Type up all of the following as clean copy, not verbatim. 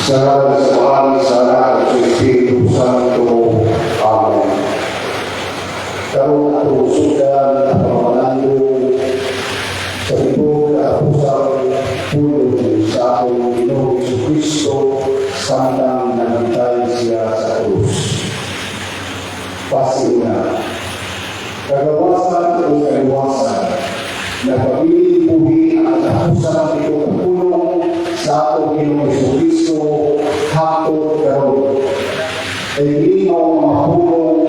Sa ngalan sa Amahan, sa Anak, at sa Espiritu Santo. Amen. Karon atong sugdan ang pamalandong sa tibuok katapusang pulong sa atong Ginoong Kristo samtang naghintay siya sa krus. Pasiuna. Kagawasan o kaliwasan, nagpabiling buhi ang katapusan ng pulong sa atong Ginoong Kristo hangtod karon. Ay kini mao mga pulong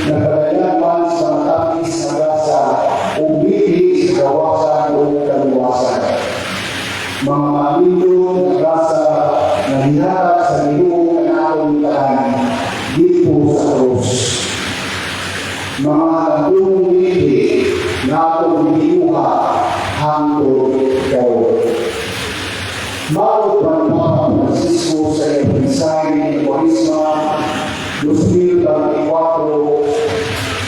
nagpadayag man sa matapis nga gasa o bihi sa gawasan o kaliwasan. Mga mamindot nga grasa nga gihatag sa Ginoo kanatong tanan didto sa krus. Mga landungong bihi nga atong gikinuha hangtod karon. Matod pa ni Papa Francisco sa iyang mensahe ng Kwaresma 2024,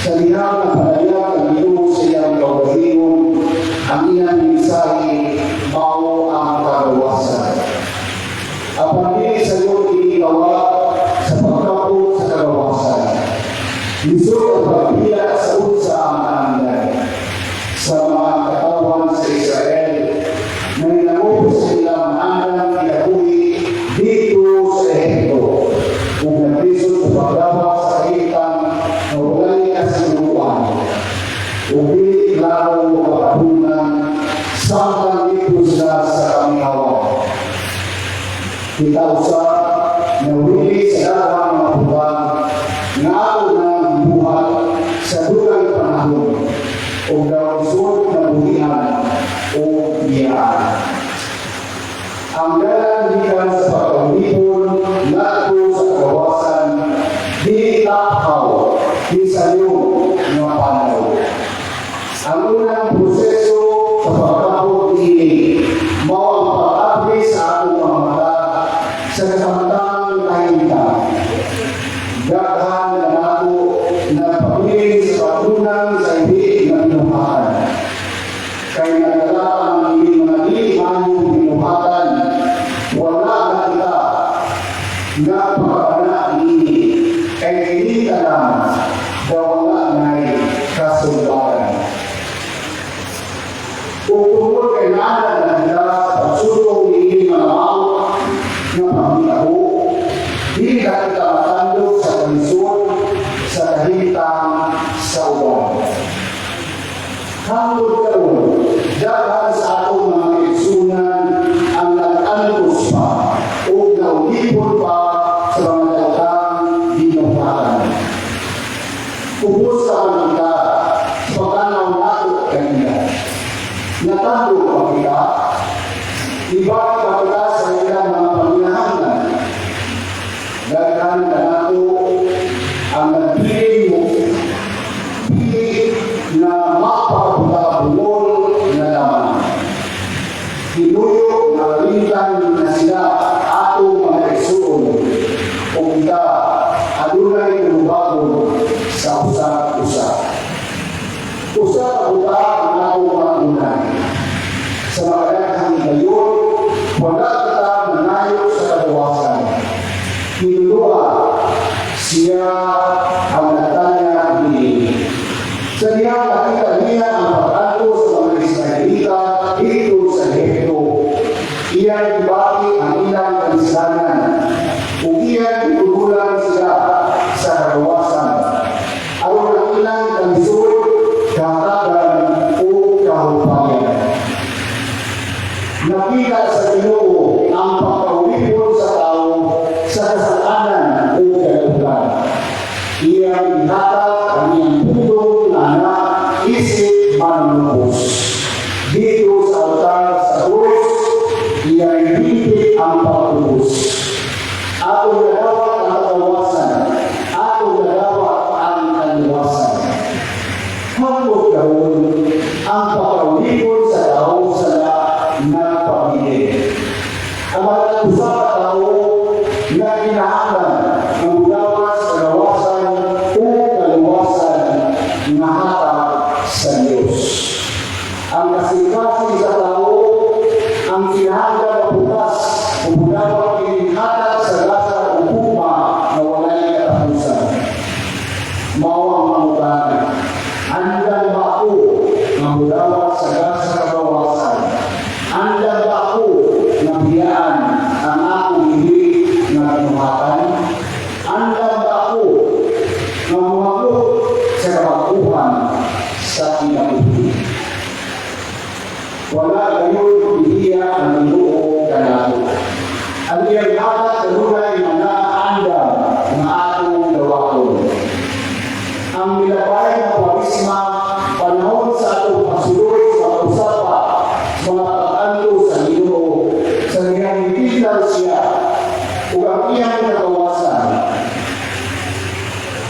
sa dihang napadayag ang Ginoo sa iyang kaugalingon, ang iyang mensahe mao ang kagawasan. Ang pagdili sa iyo ginikawa sa pagkapot sa kagawasan. Lisod ang pagpila sa unsa ang anandan sa mga katawhan sa Israel na ninangop sa ilang maandang kinabuhi didto sa Ehipto ug naglisod sa paggawas sa kahimtang nga walay kasiguruan ug dili klaro nga pagpunan samtang didto sila sa kamingawan. Kita usab nawili sa daghang mga butang nga ato na gibuhat sa dugang panahon o daw lisod na buhian o biyaan. Ang dalan gikan sa pagkaulipon ngadto sa kagawasan dili taphaw bisan nga panaw. Ang unang proseso sa pagkapot niini mao ang pag-abri sa atong mga mata sa kasamtang kahimtang. Daghan na nato nagpabilin sa pagdunang sa hindi nga binuhatan. Kay nagdala ang ining mga dili maayong binuhatan, wala na kita nga pagkabana niini. Kay kini tanan daw wala na'y kasumbaran. Ug tungod kay naanad na kita sa pagsulong niini mga maot nga panghitabo, dili na kita matandog sa kalisod sa kahimtang sa uban. Hangtod karon, daghan sa atong mga kaigsuonan ang nag-antos pa o naulipon pa sa mga daotang binuhatan. Ubos sa man kita sa pagtanaw nato kanila. Natandog ba kita? Ibalik ba kita sa ilang mga panginahanglan? Daghan na nato ang nagpili mo pili na mapakabuta na laman. Tinuyo na kalimtan na sila atong mga igsuon. Ang iyang hatag kanunay nga naandam nga atong dawaton. Ang milabay nga Kwaresma, panahon sa atong pagsulod sa pag-usapa sa mga pag-anto sa Ginoo sa iyang gitigdal siya ug ang iyang kagawasan.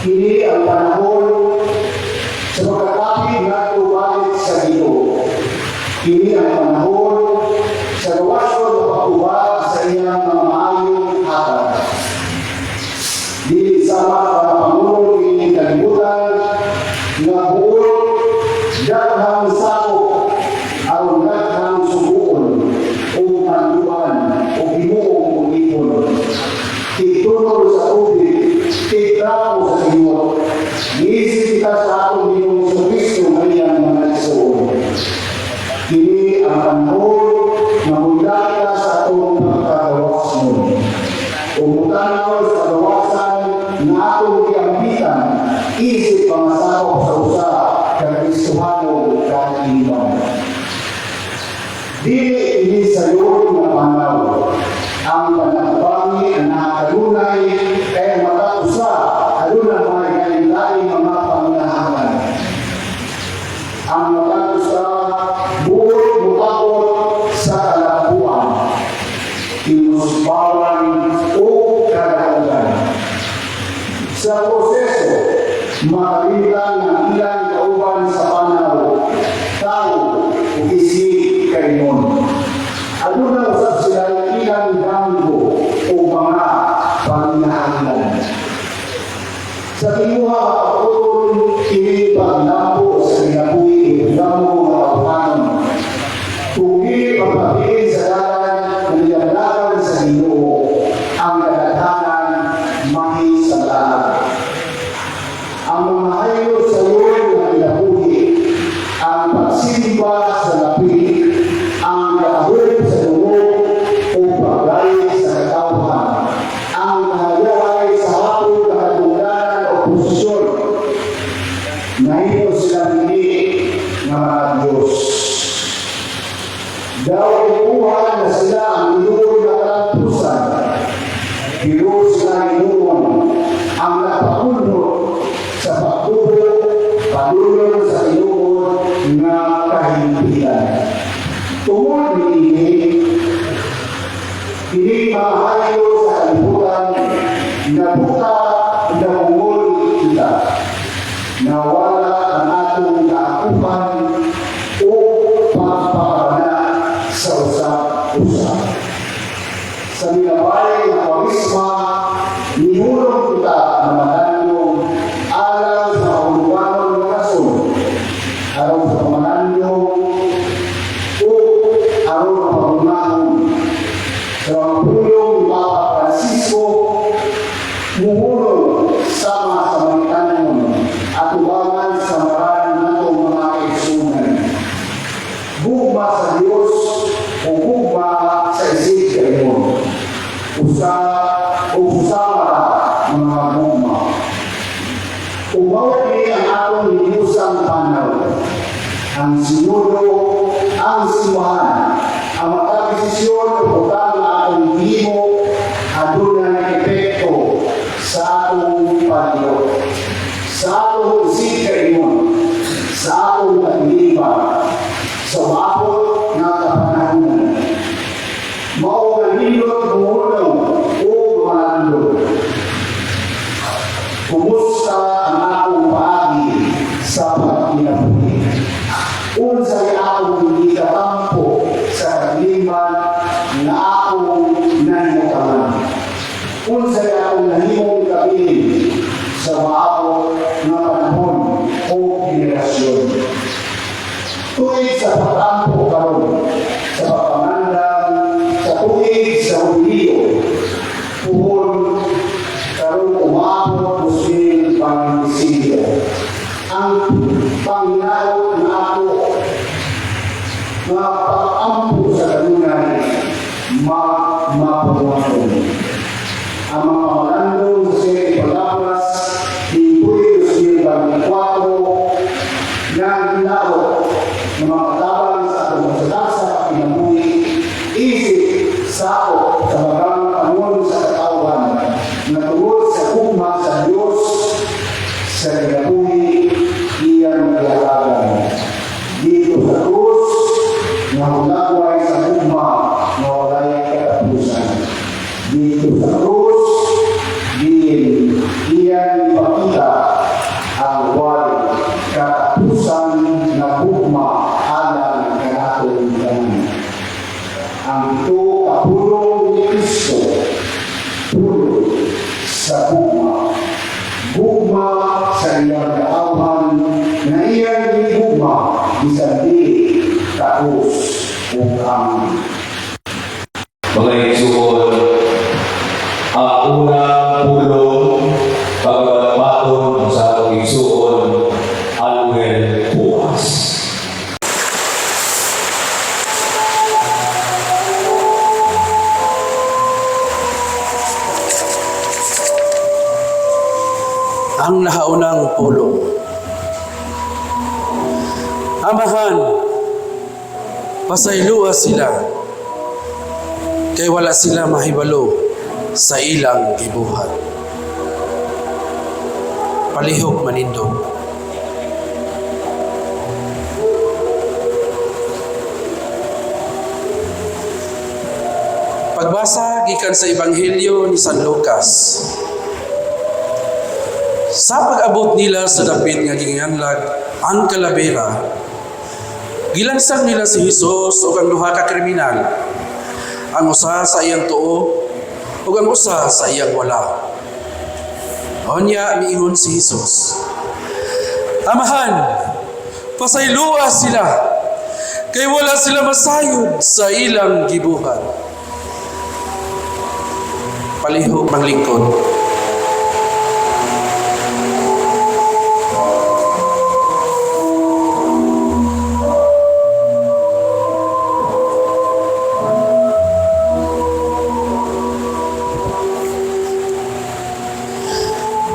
Kini ang panahon sa pagkakapit ngadto balik sa Ginoo. Kini ang panahon sa gawason nga pagtubag sa iyang mga maayong hatag. Dili sama sa mga pangulo ining kalibutan nga buot daghang sakop aron daghang subuon o panduan o himuong ulipon. Tigtunol sa tubig, tigtrapo sa ginot. Giisip kita sa atong Ginoong Kristo nga iyang mga igsoon. Kini ang panahon nga mudata sa atong pagkagawasnon. Ug mutanaw sa kagawasan nga atong giambitan isip mga sakop sa usa ka Kristohanong kailiban. Dili ini sayon nga panaw. Ang panagbangi ang nakakanunay kay matag usa aduna may lain mga panginahanglan. Ang matag usa buot mutakot sa kalabuan, hinusbawan o kadaugan. Sa proseso, makalimtan ang ilang kauban sa panaw, tao o isip kaingon. Aduna usab sila ilang damgo o mga panginahanglan. Sa tinguha kapatutol, kini paglampo sa kinabuhi damo nga tawhanon. Kung dili pagpabilin sa dalan ng nilablakan sa Ginoo, ang kadaghanan mahisalaag. Ang mga hayo sayon nga kinabuhi, ang pagsimba sa lapi, ang kahulog sa dungog o paggayi sa katawhan, ang kahayahay sa hapon na katungdanan o posisyon, nahimo sila hindi nga mga Diyos. Daw ikuha na sila ang inuon na kalampusan, pero sila inuon ang napakunot sa pagtubo padulong sa tinuod nga kahimpilan. Tungod niini, kini mga hayo sa kalibutan nabuta naungol kita. Nawala ang atong kaakupan o pagpapabana sa usap-usap. Sa milabay nga Kwaresma, nihulong kita na manandong alang sa kahuluganon nga rason, aron sa pamanandong o aron mapagumahon. Sa mga pulong ni Papa Francisco, muhulong sama sa mga atubangan sa maran natong mga kaigsuonan. Gugma sa Dios o gugma sa isig kaingon. Usa o usama ra mga gugma. Umaw kini ang atong hinusang panaw. Ang sinudo, ang simbahan, ang matag desisyon o butang nga atong gihimo adunay epekto sa atong palibot, sa atong isig kaingon, sa atong katilingban, sa umaabot nga kapanahonan. Mao nga nindot muhulong o malandong. Kumusta ang akong paagi sa pagkinabuhi? Unsay akong gikatampo sa katilingban nga akong nahimutangan? Unsay akong nahimong kabilin sa maabot nga panahon o henerasyon? Tuig sa pag-ampo karon, sa pagpangandam, sa tuig sa Hulyo, puhon karon umaabot 2025. Ang panginaot na ako nga pag-ampo sa kanunay ma mapabuhaton. Ang mga pamalandong sa Siete Palabras ni tuig 2024 nga ginaot ng mga katabang sa atong sa kinabuhi isip sakop sa magang Dito sa krus, din iyang ipakita ang way katapusan na gugma alang kanatong tanan. Ang ito kapulong ni Kristo, pulong sa gugma. Gugma sa iyang kaawhan na iyang gigugma bisan di taos ug ang Mga igsuon, ang unang pulong pagbabaton sa atong igsuon, Aluel Puas. Ang nahaunang pulong. Amahan, pasaylua sila, kay wala sila mahibalo sa ilang gibuhat. Palihog manindog. Pagbasa gikan sa Ebanghelyo ni San Lucas. Sa pag-abot nila sa dapit nga ginganlag ang Kalabera, gilansang nila si Jesus ug ang duha ka kriminal, ang usa sa iyang tuo ug ang usa sa iyang wala. Unya miingon si Jesus, "Amahan, pasaylua sila, kay wala sila masayod sa ilang gibuhat." Palihog manglingkod.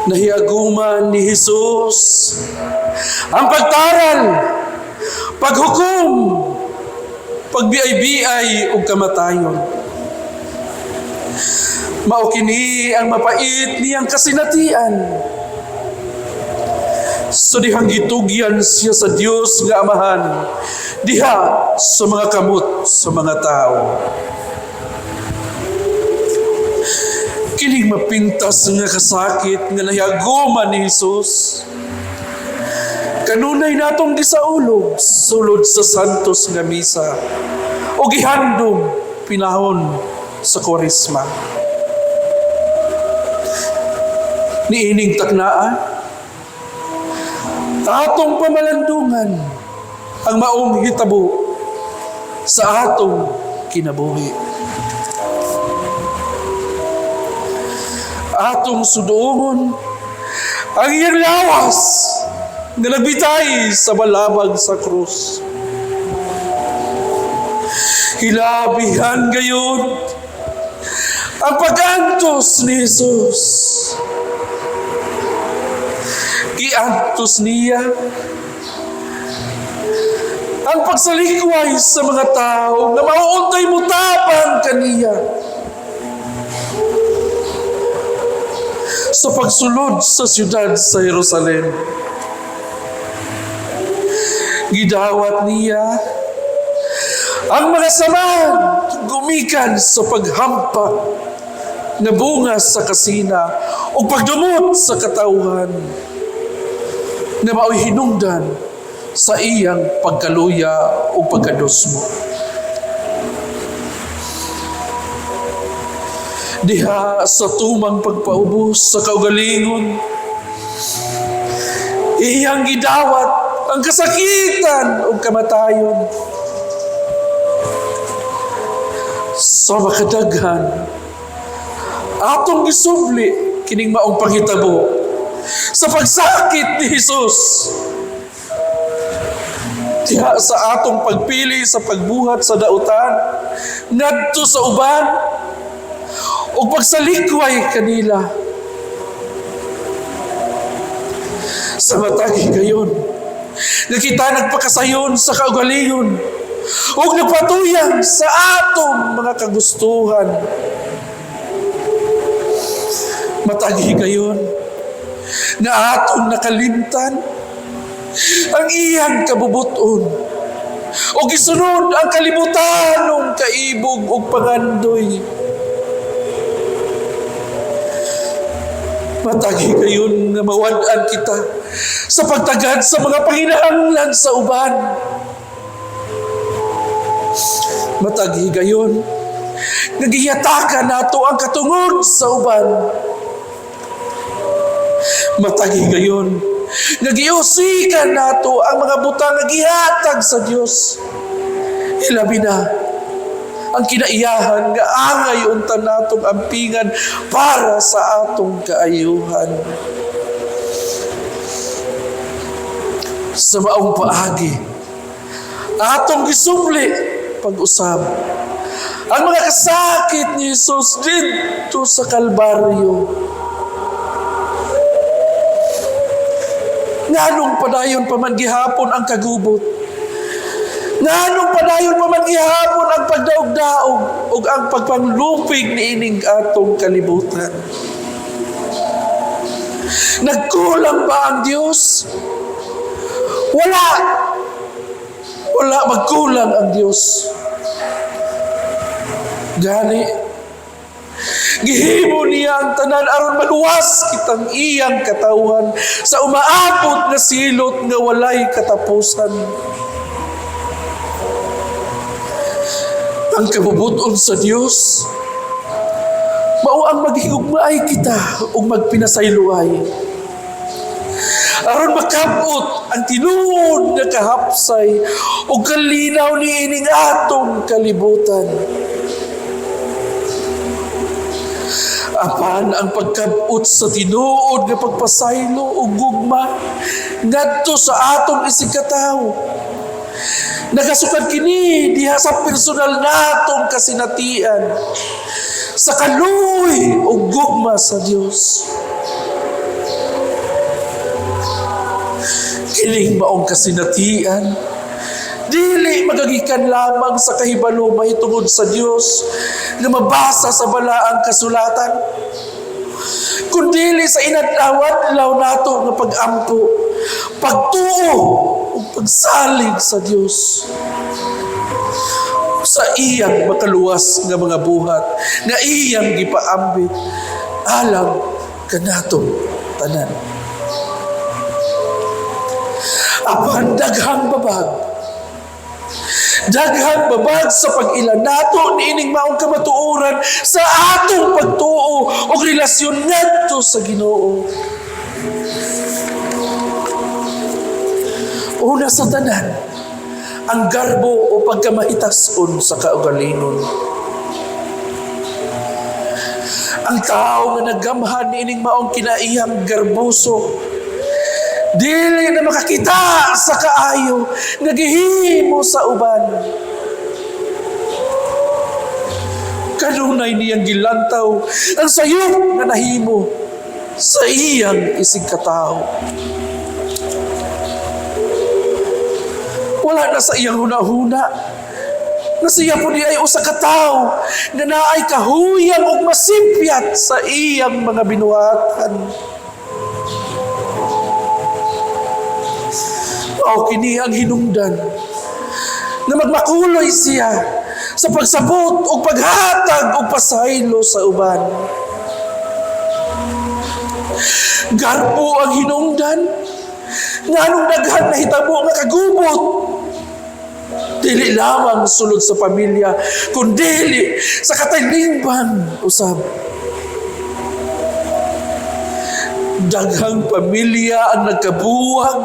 Nahiaguman ni Jesus ang pagtaral, paghukom, pagbiay-biay ug kamatayon. Mao kini ang mapait niyang kasinatian. So dihang gitugyan siya sa Dios nga Amahan, diha sa mga kamot sa mga tao. Kining mapintas nga kasakit nga nahiaguman ni Jesus, kanunay natong gisaulog sulod sa Santos nga Misa o gihandom pinahon sa Kwaresma. Niining taknaan, atong pamalandungan ang maong hitabo sa atong kinabuhi. Atong suduongon ang iyang lawas nga nagbitay sa balabag sa krus. Hilabihan gayon ang pag-antos ni Jesus. Giantos niya ang pagsalikway sa mga tao na mauuntay mo tapang kaniya. Sa pagsulod sa siyudad sa Jerusalem, gidawat niya ang mga samad gumikan sa paghampa na bunga sa kasina o pagdumot sa katauhan na mao'y hinungdan sa iyang pagkaluya o pagkadusmo. Diha sa tumang pagpaubos sa kaugalingon, iyang gidawat ang kasakitan o kamatayon. Sa makadaghan, atong gisubli kining maong panghitabo sa pagsakit ni Jesus. Diha sa atong pagpili sa pagbuhat sa dautan, ngadto sa uban, o pagsalikway kanila. Sa matag higayon, nga kita nagpakasayon sa kaugalingon, ug nagpatuyang sa atong mga kagustuhan. Matag higayon, nga atong nakalimtan ang iyang kabubuton, o gisunod ang kalibutanong kaibog ug pangandoy. Matag higayon nga mawad-an kita sa pagtagad sa mga panginahanglan sa uban. Matag higayon nga gihatagan nato ang katungod sa uban. Matag higayon nga giusikan nato ang mga butang nga gihatag sa Dios. Ilabi na ang kinaiyahan nga angay unta natong ampingan para sa atong kaayuhan. Sa maong paagi, atong gisubli pag-usab ang mga kasakit ni Jesus didto sa Kalbaryo. Nganong padayon pa man gihapon ang kagubot? Nganong padayon pa man gihapon ang pagdaog-daog ug ang pagpanglupig niining atong kalibutan? Nagkulang ba ang Dios? Wala! Wala magkulang ang Dios. Gani, gihimo niya ang tanan aron maluwas kitang iyang katawhan sa umaabot nga silot nga walay katapusan. Ang kabubut-on sa Dios mao ang maghigugmaay kita ug magpinasayloay aron makabot ang tinuod nga kahapsay ug kalinaw niining atong kalibutan. Apan ang pagkabot sa tinuod nga pagpasaylo ug gugma ngadto sa atong isigkatawo, nagasukad kini diha sa personal natong kasinatian sa kaluoy ug gugma sa Dios. Kining maong kasinatian dili magagikan lamang sa kahibalo mahitungod sa Dios nga mabasa sa balaang kasulatan, kundili sa inadlaw-adlaw nato nga pag-ampo, pagtuo ug pagsalig sa Dios sa iyang makaluwas nga mga buhat nga iyang gipaambit alang kanatong tanan. Apan daghang babag sa pag-ila nato niining maong kamatuoran sa atong pagtuo og relasyon ngadto sa Ginoo. Una sa tanan, ang garbo o pagkamahitason sa kaugalingon. Ang tao nga naggamhan niining maong kinaiyang garboso, dili na makakita sa kaayo nga gihimo sa uban. Kanunay niyang gilantaw ang sayop nga nahimo sa iyang isigkatawo. Wala na sa iyang hunahuna na siya po niya ay usa ka tawo nga naay kahuyang ug masipyat sa iyang mga binuhatan. Mao kini ang hinungdan na magmakuloy siya sa pagsabot ug paghatag og pasaylo sa uban. Garbo ang hinungdan nganong daghan nahitabo nga kagubot, dili lamang sulod sa pamilya, kundili sa katilingban usab. Daghang pamilya ang nagkabuwag,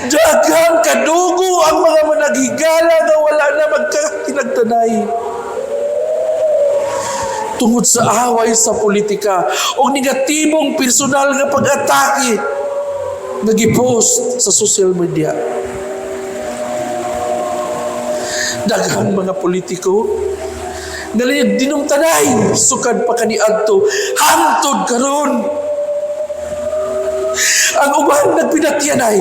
daghang kadugo ang mga managhigala nga wala na magkakinagtanay tungod sa away sa politika o negatibong personal nga pag-atake nga gipost sa social media. Daghang mga politiko nga dinumtanay sukad pa kaniadto hangtod karon. Ang uban nagpinatyanay.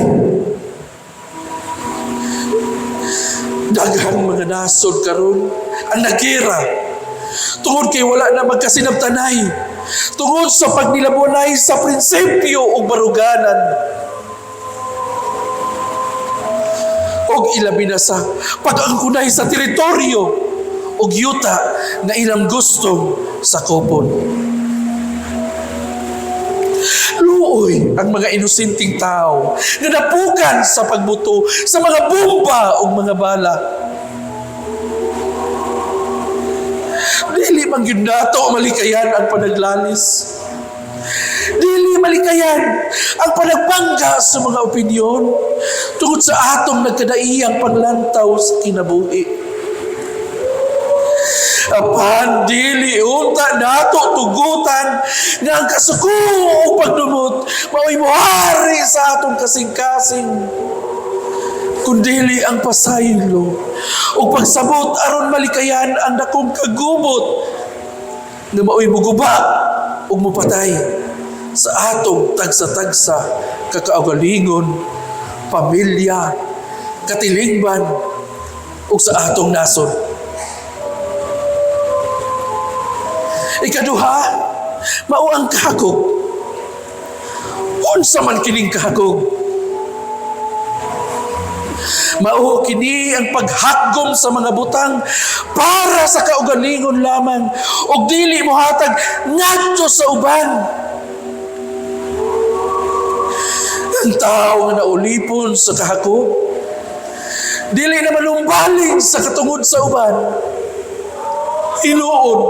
Daghang mga nasod karon ang nagira tungod kay wala na magkasinabtanay, tungod sa pagnilabonay sa prinsipyo ug baruganan, og ilabi na sa pag-angkunay sa teritoryo ug yuta nga ilang gustong sakopon. Luoy ang mga inosenteng tao nga napukan sa pagbuto sa mga bomba o mga bala. Dili man gyud nato malikayan ang panaglalis. Dili malikayan ang panagbangga sa mga opinyon tungod sa atong nagkadaiyang panglantaw sa kinabuhi. Apan dili unta nato tugutan nga ang kasuko o pagdumot mao'y moari sa atong kasing-kasing, kundili ang pasaylo o pagsabot aron malikayan ang dakong kagubot nga mao'y muguba ug mupatay sa atong tagsa-tagsa kakaugalingon, pamilya, katilingban ug sa atong nasod. Ikaduha, mao ang kahakog. Unsa man kining kahakog? Mao kini ang paghakgom sa mga butang para sa kaugalingon lamang ug dili mohatag ngadto sa uban. Ang tao nga naulipon sa kahakog, dili na manumbaling sa katungod sa uban. Hinuon,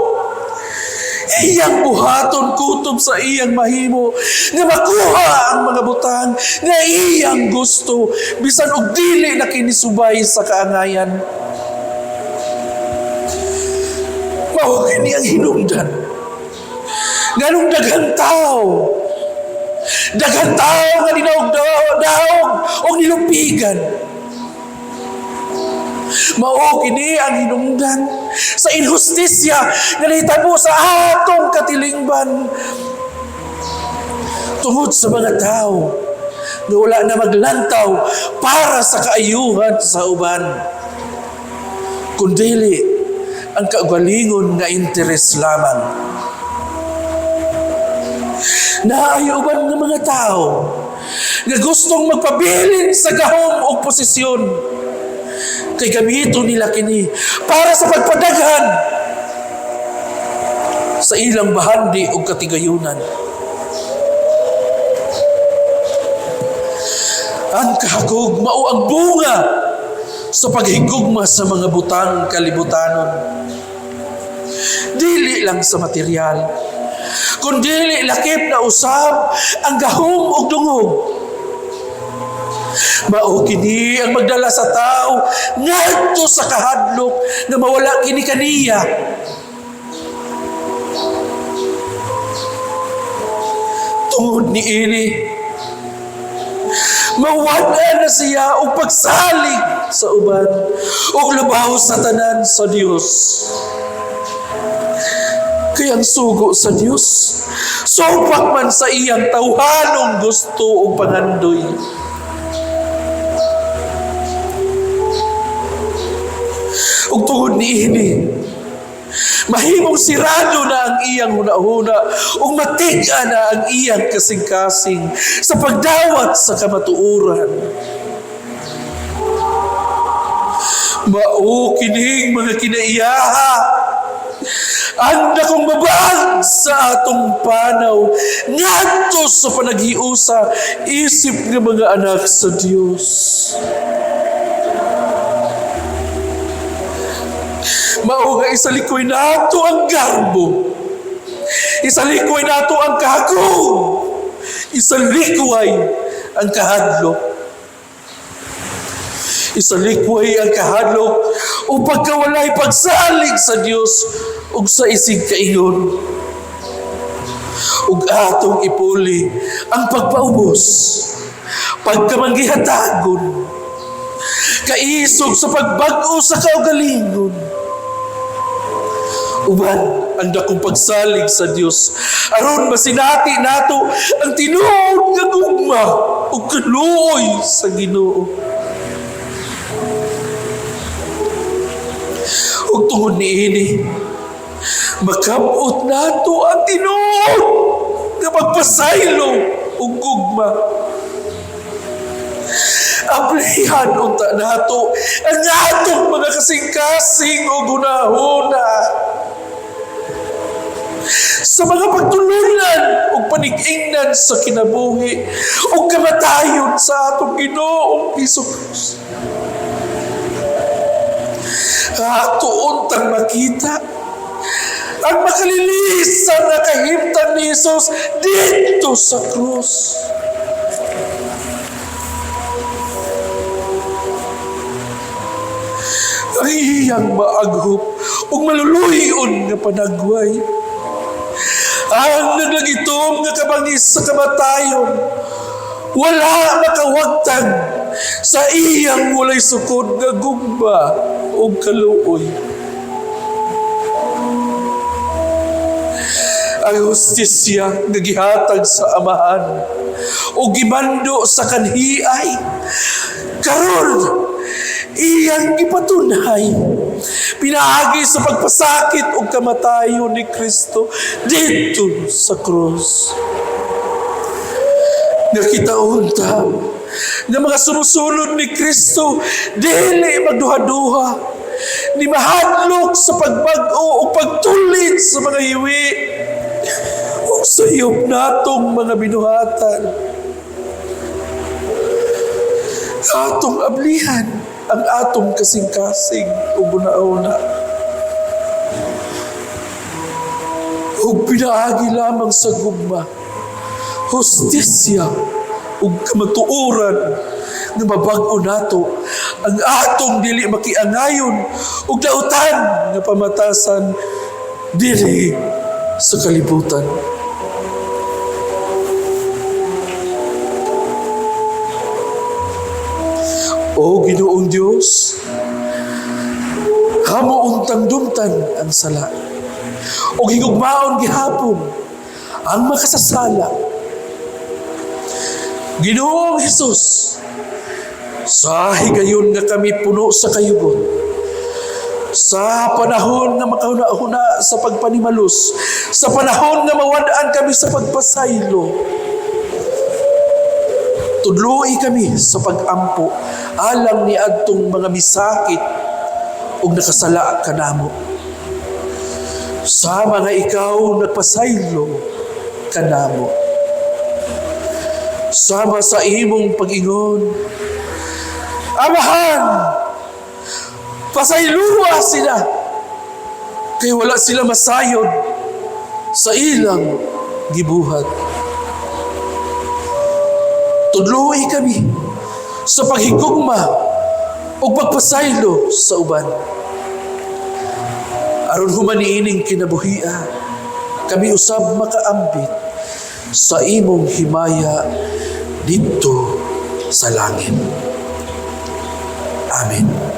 iyang buhaton kutob sa iyang mahimo nga makuha ang mga butang nga iyang gusto bisan og dili na kinisubay sa kaangayan. Mao kini ang hinungdan nganong daghang tao nga dinaog-daog og nilupigan. Mao kini ang hinungdan sa inhustisya nga nahitabo sa atong katilingban tungod sa mga tao nga wala na maglantaw para sa kaayuhan sa uban, kundili ang kaugalingon nga interes lamang. Naay uban nga mga tao nga gustong magpabilin sa gahom o posisyon, kay gamito nila kini para sa pagpadaghan sa ilang bahandi o katigayunan. Ang kahakog mao ang bunga sa paghigugma sa mga butang kalibutanon. Dili lang sa material, kundili lakip na usab ang gahom ug dungog. Mao kini ang magdala sa tao ngadto sa kahadlok nga mawala kini kaniya. Tungod niini, mawad-an na siya og pagsalig sa uban ug labaw sa tanan sa Dios. Kay ang sugo sa Dios supak man sa iyang tawhanong gusto ug pangandoy. Ug tungod niini, mahimong sirado na ang iyang hunahuna ug matig-a na ang iyang kasing-kasing sa pagdawat sa kamatuoran. Mao kining mga kinaiyaha ang dakong babag sa atong panaw ngadto sa panaghiusa isip nga mga anak sa Dios. Mao nga isalikoy nato ang garbo, isalikoy nato ang kahakog, isalikway ang kahadlok. Isalikway ang kahadlok o pagkawalay pagsalig sa Dios ug sa isig kaingon. Ug atong ipuli ang pagpaubos, pagkamanggihatagon, kaisog sa pagbag-o sa kaugalingon. Uban ang dakong pagsalig sa Dios aron masinati nato ang tinuod nga gugma ug kaluoy sa Ginoo. Ug tungod niini, makabot nato ang tinuod nga pagpasaylo ug gugma. Ablihan unta nato ang atong mga kasing-kasing ug hunahuna sa mga pagtulunan ug panigingnan sa kinabuhi ug kamatayon sa atong Ginoong Hesus. Ato untang makita ang makalilisan na kahimtang ni Jesus dito sa krus. Ang iyang maaghop ug maluluy-on nga panagway. Ang naglagitom nga kabangis sa kamatayon, wala makawagtag sa iyang walay sukod nga gugma ug kaluoy. Ang hustisya nga gihatag sa Amahan o gimando sa kanhiay, karon iyang gipatunay pinaagi sa pagpasakit ug kamatayon ni Kristo dito sa krus. Nakita unta nga mga sumusunod ni Kristo dili magduha-duha ni mahadlok sa pagbag-o o pagtulid sa mga hiwi ug sayop natong mga binuhatan. Atong ablihan ang atong kasing-kasing ug una-una. Ug pinaagi lamang sa gugma, hustisya ug kamatuoran nga mabag-o nato ang atong dili makiangayon ug dautan nga pamatasan diri sa kalibutan. O Ginoong Dios, kamo untang dumtan ang sala ug higugmaon gihapon ang makasasala. Ginoong Hesus, sa higayon nga kami puno sa kayugot, sa panahon nga makahuna-huna sa pagpanimalus, sa panahon nga mawad-an kami sa pagpasaylo, tudloi kami sa pag-ampo alang ni adtong mga misakit ug nakasala kanamo. Sa mga ikaw nagpasaylo kanamo. Sama sa imong pag-ingon, Amahan, pasayloa sila, kay wala sila masayod sa ilang gibuhat. Tudloi kami sa paghigugma ug pagpasaylo sa uban. Aron human niining kinabuhia, kami usab makaambit sa imong himaya didto sa langit. Amen.